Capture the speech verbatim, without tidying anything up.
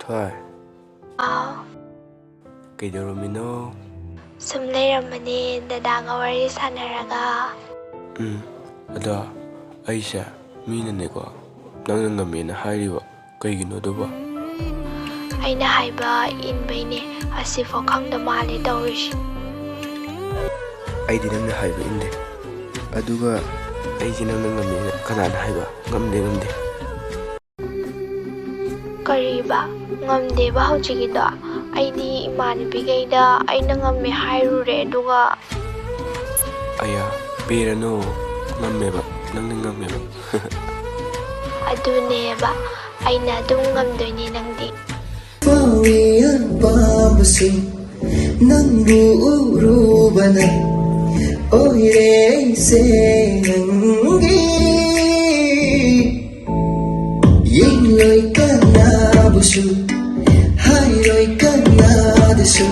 ꯍꯣꯏ꯫ ꯑꯥꯎ꯫ ꯀꯩꯗꯧꯔꯝꯃꯤꯅꯣ? ꯁꯨꯝ ꯂꯩꯔꯝꯕꯅꯦ, ꯗꯗꯥꯒ ꯋꯥꯔꯤ ꯁꯥꯟꯅꯔꯒ꯫ ꯎꯝ꯫ ꯑꯗꯣ ꯑꯩꯁꯦ ꯃꯤꯅꯅꯦꯀꯣ, ꯅꯪꯅ ꯉꯝꯃꯦꯅ ꯍꯥꯏꯔꯤꯕ꯫ ꯀꯩꯒꯤꯅꯣ ꯑꯗꯨꯕꯣ? ꯑꯩꯅ ꯍꯥꯏꯕ ꯏꯟꯕꯩꯅꯦ꯫ ꯑꯁꯤꯐꯥꯎ ꯈꯪꯗ ꯃꯥꯜꯂꯦ ꯇꯧꯔꯤꯁꯦ꯫ ꯑꯩꯗꯤ ꯅꯪꯅ ꯍꯥꯏꯕ ꯏꯟꯗꯦ꯫ ꯑꯗꯨꯒ ꯑꯩꯁꯦ ꯅꯪꯅ ꯉꯝꯃꯦꯅ ꯀꯅꯥꯅ ꯍꯥꯏꯕ? ꯉꯝꯗꯦ, ꯉꯝꯗꯦ꯫ ꯀꯔꯤꯕ? ꯉꯝꯗꯦꯕ ꯍꯧꯖꯤꯛꯀꯤꯗꯣ? ꯑꯩꯗꯤ ꯏꯃꯥꯟꯅꯕꯤꯈꯩꯗ ꯑꯩꯅ ꯉꯝꯃꯦ ꯍꯥꯏꯔꯨꯔꯦ, ꯑꯗꯨꯒ꯫ ꯑꯌꯥ, ꯄꯦꯔꯅꯣ꯫ ꯉꯝꯃꯦꯕ, ꯅꯪꯗꯤ ꯉꯝꯃꯦꯕ꯫ ꯑꯗꯨꯅꯦꯕ, ꯑꯩꯅ ꯑꯗꯨꯝ ꯉꯝꯗꯣꯏꯅꯦ ꯅꯪꯗꯤ꯫ ꯄꯥꯎꯌꯦ ꯑꯄꯥꯝꯕꯁꯨ ꯅꯪꯕꯨ ꯎꯔꯨꯕꯅ ꯑꯣꯏꯔꯦ ꯑꯩꯁꯦ ꯅꯪꯒꯤ꯫ ꯌꯦꯡꯂꯣꯏ ꯀꯅꯥꯕꯨꯁꯨ, ꯍꯥꯏꯔꯣꯏ ꯀꯅꯥꯗꯁꯨ꯫